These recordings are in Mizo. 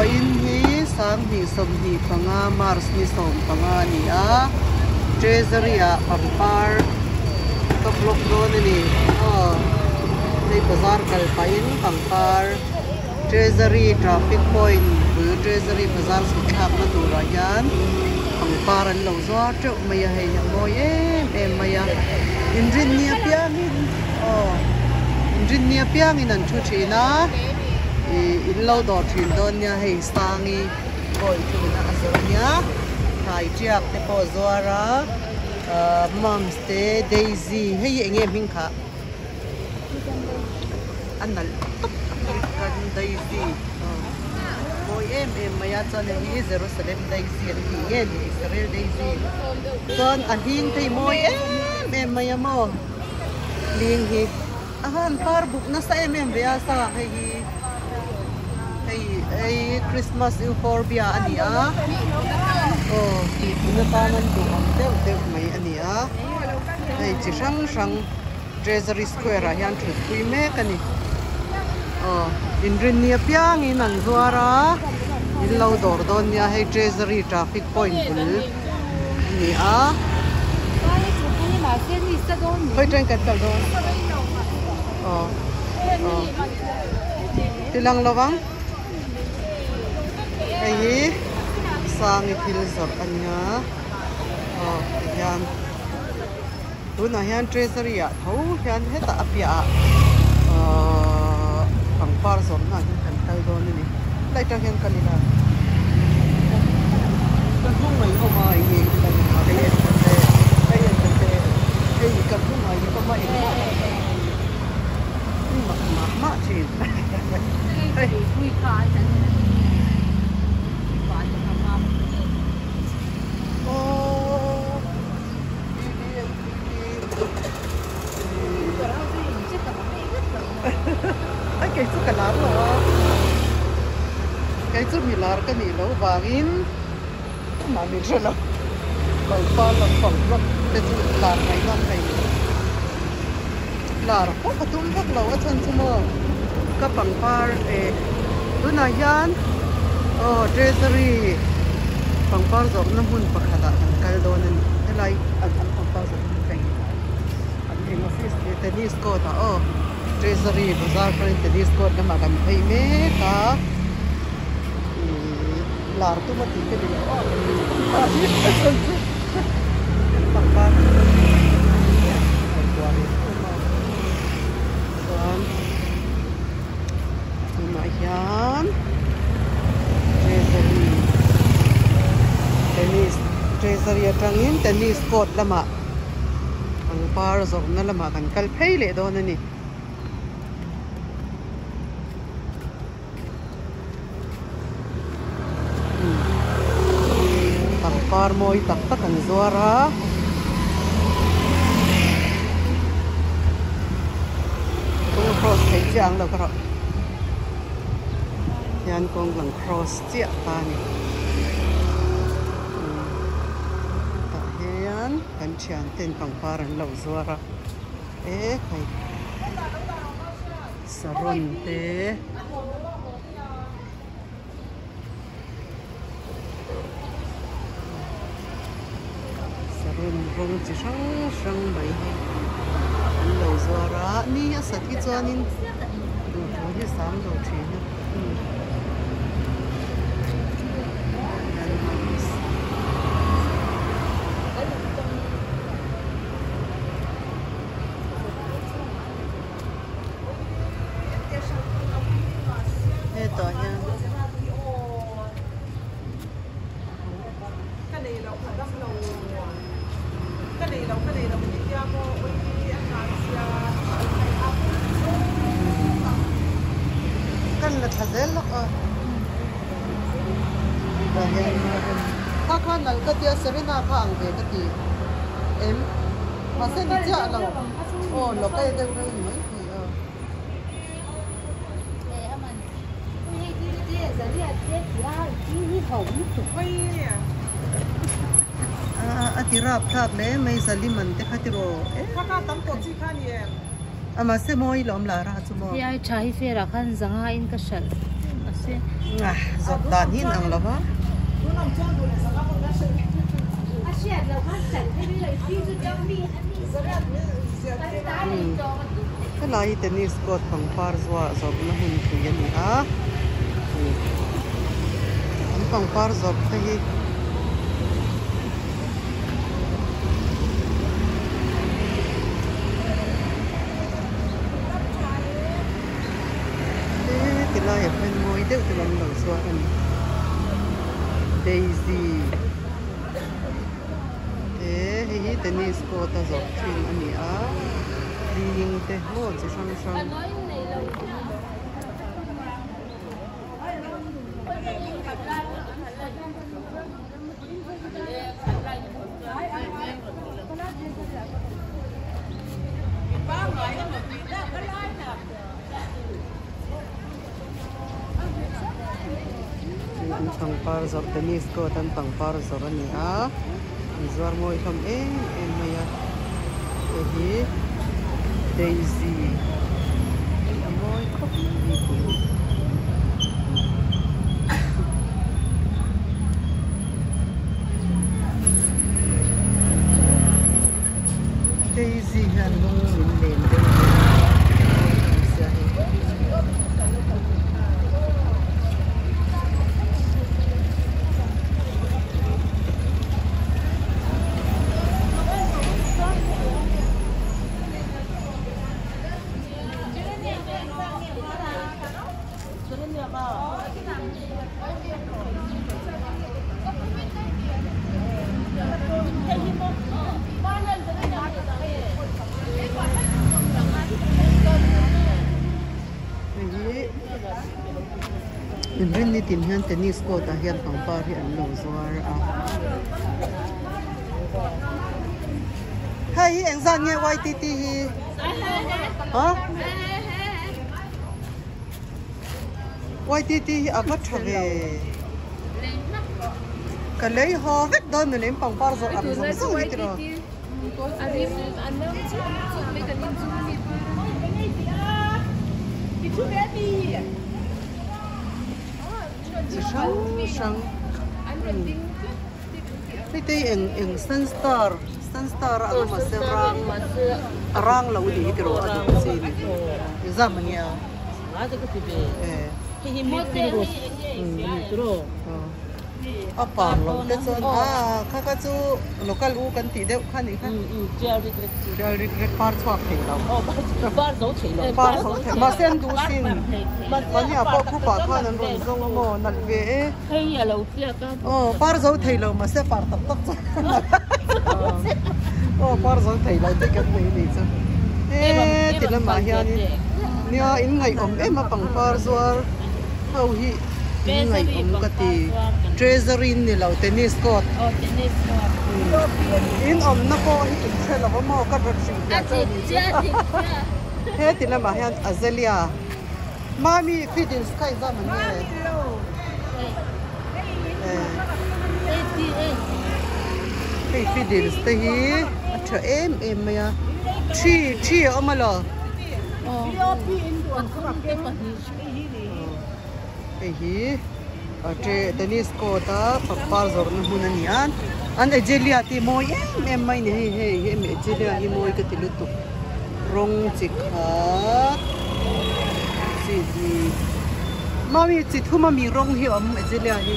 Vawiin hi 2025 March ni 15 a ni a, Treasury ah pangpar ka vlog dawn a ni. Aw hei bazar kal pahin pangpar Treasury traffic point bul Treasury bazar chhuk thlakna turah hian pangpar an lo zuar teuh mai a hei a mawi em em mai a inrinni apiangin aw inrinni apiangin an thu thin a ih in lo dawr thin dawn nia hei sangi pawh thun a zawrh nia thlai tiak te pawh a zuar a ahh mums te daisy hei hi eng nge hming khah. A nalh tawp African daisy mawi em em mai a chuan hei hi Jerusalem daisy an tih nge ni Israel daisy chuan a hling te hi mawi em em mai a maw hling hi a han par buk nasa em em ve a sa hei hi hei hei Christmas euphorbia a ni a aw tih pun atan an duh ang deuh deuh mai a ni a hei chi hrang hrang. Treasury Square ah hian thut pui mek a ni. Aw inrinni apiangin an zuar a, in lo dawr dawn nia hei Treasury traffic point bul a ni a. Khawi train kan kal dawn? Aw aw tilang lo ang. Hei hi Sangi thil zawrh a nia aw tihian. Tunah hian treasury ah tho hian hetah a piahah ahh pangpar zawrhna ah hian kan kal dawn a ni helai tang hian kal ila ka hnung mai awm a eng nge ka hnung a hei en ta che hei en ta che hei ka hnung ah hi awm a engmah i mak mah mah thin hei. Ai kei chu ka lar lo a, kei chu mi lar ka nih loh vangin mah min hre lo, pangpar lampang vlog te chu lar mai ngam hei lar pawh ka tum vak lo a chhan chu maw ka pangpar eh tunah hian aw treasury pangpar zawrhna hmun pakhatah kan kal dawn a ni helai an an pangpar zawrhna hmun ka an eng office leh tennis court ah aw treasury bazar atangin tennis court lamah kan phei mek a ihh lar tum a tih te ni lo aw a chhan chu pangpar ngaihtuah ve em a chuan tunah hian treasury tennis treasury atangin tennis court lamah pangpar zawrhna lamah kan kal phei leh dawn a ni. Pangpar mawi tak tak an zuar a. Kawng cross theih chiah ang lo ka rawh. Hian kawng lang cross chiah ta a ni. Tah hian kan thian ten pangpar an lo zuar a. E khai saron te. Saron rawng chi hrang hrang mai hi an lo zuar a ni a sat hi chuanin duhthu hi a sang lo thin a. Hetah hian kan la thla zel lawk a tah hian kha kha nal ka tia Serena kha ang ve ka ti em mahse ni chiah lo aw local deuh reuh ni mai thei a. A ti rap thlak hle mai Zalim an te kha tiraw a mahse mawi lawm lara chu maw. Hei ai tha hi fair ah khan zanga in ka hralh. Zawrh dan hi inang lo va. Helai hi tennis court pangpar zuah zawrhna hun pui a ni a an pangpar zawrh te hi He tilaiah hian mawi deuh te lam lo zuar a ni. Daisy te hei hi tennis court a zawrh thin a ni a hling te maw chi hrang hrang. An pangpar zawrh tennis court an pangpar zawrh a ni a an zuar mawi hlawm em em mai a hei hi daisy a mawi khawp mai hei hi. Daisy hian lung min len deuh a mawi sia hei. Inrinni tin hian tennis court ah hian pangpar hi an lo zuar a. Hei hi engzat nge YTT hi? Ha? YTT hi a va tha ve. Ka lei haw vek dawn nula in pangpar zawrh ang zawng zawng hi tiraw. Chi hrang hrang hei te hi eng eng sunstar sunstar a ang a mahse rang a rang lo ni hi tiraw a duh chi ni exam a nia a par lo te chuan a kha kha chu local u kan tih deuh kha nih kha tial rik rek par chhuak thei lo par zo thei mahse an duh sin mahni ah pawh khupah khan an rawn zawng a maw nalh ve e aw par zo thei lo mahse par tak tak chu aw par zo thei lo te kan nei ni chu he ti lamah hianin nia in ngaihawm em a pangpar zuar ho hi in ngaihawm ka ti treasury ni lo tennis court in awmna pawh hi in hre lo a maw ka rawn hrilhfiah chu a ni chu he ti lamah hian azalea mami fiddles kha exam an nge hei fiddles te hi a tha em em mai a thi thi a awm alaw hei hi a te tennis court a pangpar zawrhna hmun a ni a an azalea te hi mawi em em mai a ni hei hei hemi azalea hi mawi ka ti lutuk rawng chi khat chi hnih mami chi thum ami rawng hi a awm azalea hi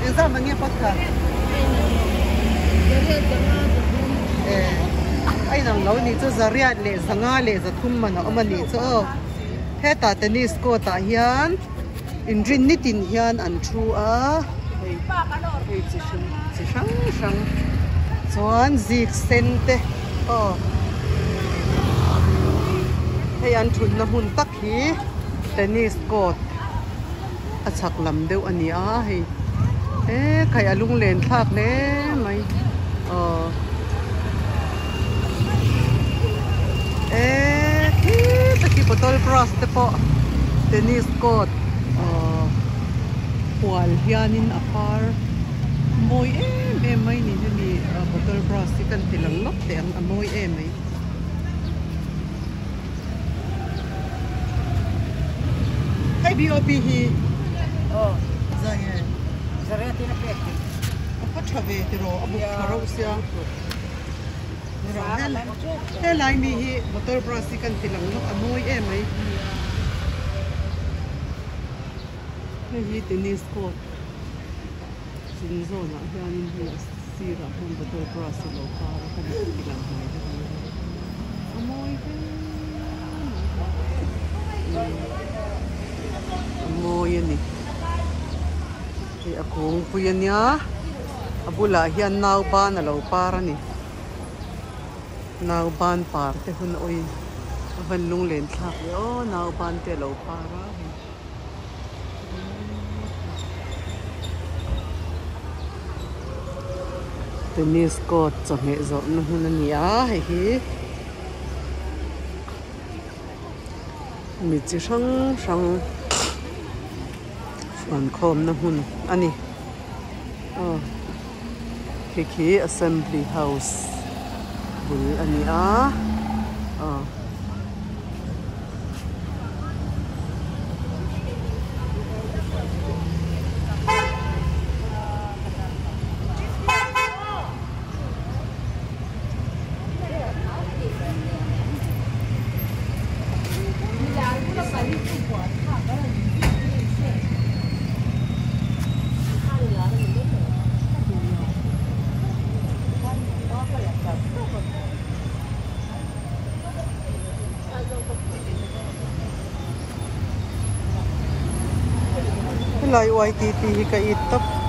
engzah mah nge pot kha a inang lo nih chu zariat leh zanga leh zathum man a awm a nih chu aw hetah tennis court ah hian inrin nitin hian an thu a hei hei chi hrim chi hrang hrang chuan zik sen te aw hei an thutna hmun tak hi tennis court a chhak lam deuh a ni a hei he khaih a lunglen thlak hle mai aw eee khita khi bottle brush te pawh tennis court aw hual hianin a par mawi em em mai ni hemi bottle brush hi kan ti lang lawk teh ang a mawi em mai. BOP hi zai nge a va tha ve tiraw a buk tha reuh sia helai mi hi motor brush hi kan ti lang lawk a mawi em mai hei hi tennis court chung zawnah hianin hei a sirah hian bottle brush a lo par a kan ti lang hnai deuh a ni a mawi hle mai a mawi a ni hei a kungpui a nia a bulah hian nauban a lo par a ni nauban par te hun awi a van lunglen thlak ve aw nauban te a lo par a hei. Tennis court chawhmeh zawrhna hmun a ni a hei hi mi chi hrang hrang fuankhawmna hmun a ni aw khi khi assembly house bul a ni a aw. Helai YTT hi ka it tawp.